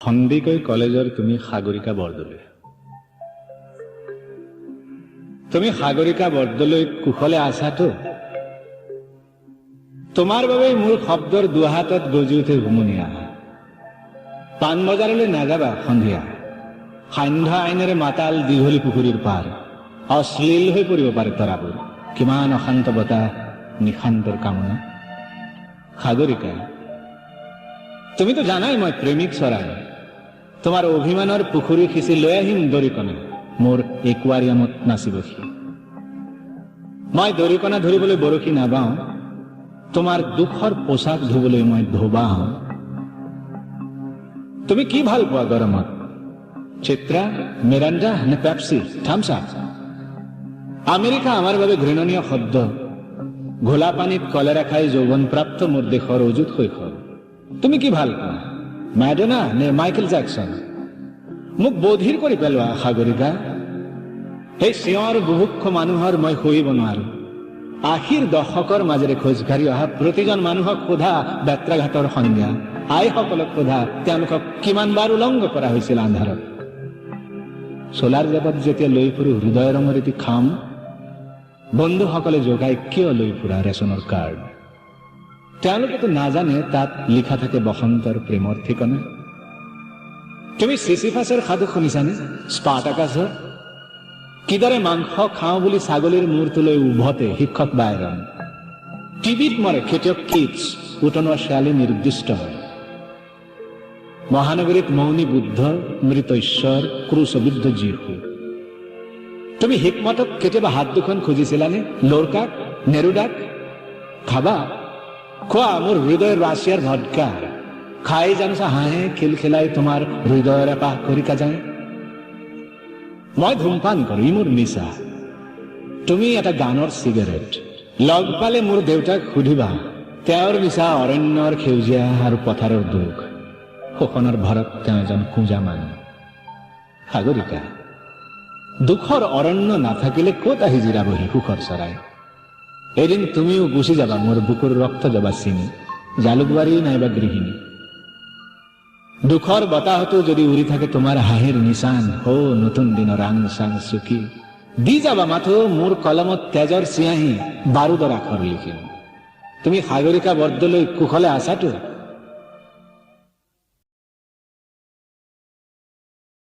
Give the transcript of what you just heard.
সন্দিকৈ কলেজৰ তুমি সাগৰিকা বৰদলৈ। তুমি সাগৰিকা বৰদলৈ কুশলে আছাতো? তোমাৰ বাবেই মোৰ শব্দৰ দুহাতত গজি উঠে হুমুনিয়া। পাণবজাৰলৈ নাযাবা সন্ধিয়া, সান্ধ্য আইনেৰে মাতাল দীঘলী পুখুৰীৰ পাৰ অশ্লীল হৈ পৰিব পাৰে তৰাবোৰ। কিমান অশান্ত বতাহ, নিশান্তৰ কামনা। সাগৰিকা, তুমিতো জানাই মই প্ৰেমিক চৰাই। তোমাৰ অভিমানৰ পুখুৰী সিঁচি লৈ আহিম দৰিকণা, মোৰ একুৱাৰিয়ামত নাচিব সি। মই দৰিকণা ধৰিবলৈ বৰশী নাবাওঁ, তোমাৰ দুখৰ পোছাক ধুবলৈ মই ধোবা হওঁ। তুমি কি ভাল পোৱা গৰমত? চিত্ৰা, মিৰাণ্ডা নে পেপচি, থামছ আপ? আমেৰিকা আমাৰ বাবে ঘৃণনীয় শব্দ। ঘোলা পানীত কলেৰা খাই যৌৱনপ্ৰাপ্ত মোৰ দেশৰ অযুত শৈশৱ। তুমি কি ভাল পোৱা, মেডনা নে মাইকেল জেকচন? মোক বধিৰ কৰি পেলোৱা সাগৰিকা। সেই চিঞৰ বুভুক্ষ মানুহৰ মই সহিব নোৱাৰো। 80ৰ দশকৰ মাজেৰে খোজকাঢ়ি অহা প্ৰতিজন মানুহক সোধা বেত্ৰাঘাতৰ সংজ্ঞা, আইসকলক সোধা তেওঁলোকক কিমান বাৰ উলংগ কৰা হৈছিল আন্ধাৰত। চোলাৰ জেপত যেতিয়া লৈ ফুৰো হৃদয় ৰঙৰ এটি খাম, বন্ধুসকলে যোগাই কিয় লৈ ফুৰা ৰেচনৰ কাৰ্ড? তেওঁলোকেতো নাজানে তাত লিখা থাকে বসন্তৰ প্ৰেমৰ ঠিকনা। তুমি চিচিফাছৰ সাধু শুনিছানে? স্পাৰ্টাকাছৰ কিদৰে মাংস খাওঁ বুলি ছাগলীৰ মূৰটো লৈ উভতে শিক্ষক বাইৰন। টিভিত মৰে খেতিয়ক কিটছ, উটনোৱা শেৱালি নিৰুদ্দিষ্ট হয়। মহানগৰীত মৌনী বুদ্ধ, মৃত ঈশ্বৰ, ক্ৰুচবিদ্ধ যীশু। তুমি হিকমতক কেতিয়াবা হাত দুখন খুজিছিলানে? লোৰকাক, নেৰুডাক? খাবা, খোৱা মোৰ হৃদয়ৰ ৰাছিয়াৰ ভদকা। খাই জানোচা হাঁহে খিলখিলাই তোমাৰ হৃদয়ৰ এপাহ খৰিকা যায়। মই ধূমপান কৰোঁ, ই মোৰ নিচা। তুমি এটা গানৰ চিগাৰেট। লগ পালে মোৰ দেউতাক সুধিবা, তেওঁৰ নিচা অৰণ্যৰ সেউজীয়া আৰু পথাৰৰ দুখ। শোষণৰ ভৰত তেওঁ এজন কুঁজা মানুহ। সাগৰিকা, দুখৰ অৰণ্য নাথাকিলে ক'ত আহি জিৰাবহি সুখৰ চৰাই? এদিন তুমিও গুচি যাবা মোৰ বুকুৰ ৰক্ত যাবা চিনি, জালুকবাৰী নাইবা গৃহিণী। দুখৰ বতাহতো যদি উৰি থাকে তোমাৰ হাঁহিৰ নিচান, হৌ নতুন দিনৰ আং চাং চুকি দি যাবা মাথো মোৰ কলমত তেজৰ চিয়াহী, বাৰুদৰ আখৰ লিখিম। তুমি সাগৰিকা বৰদলৈ কুশলে আছাতো?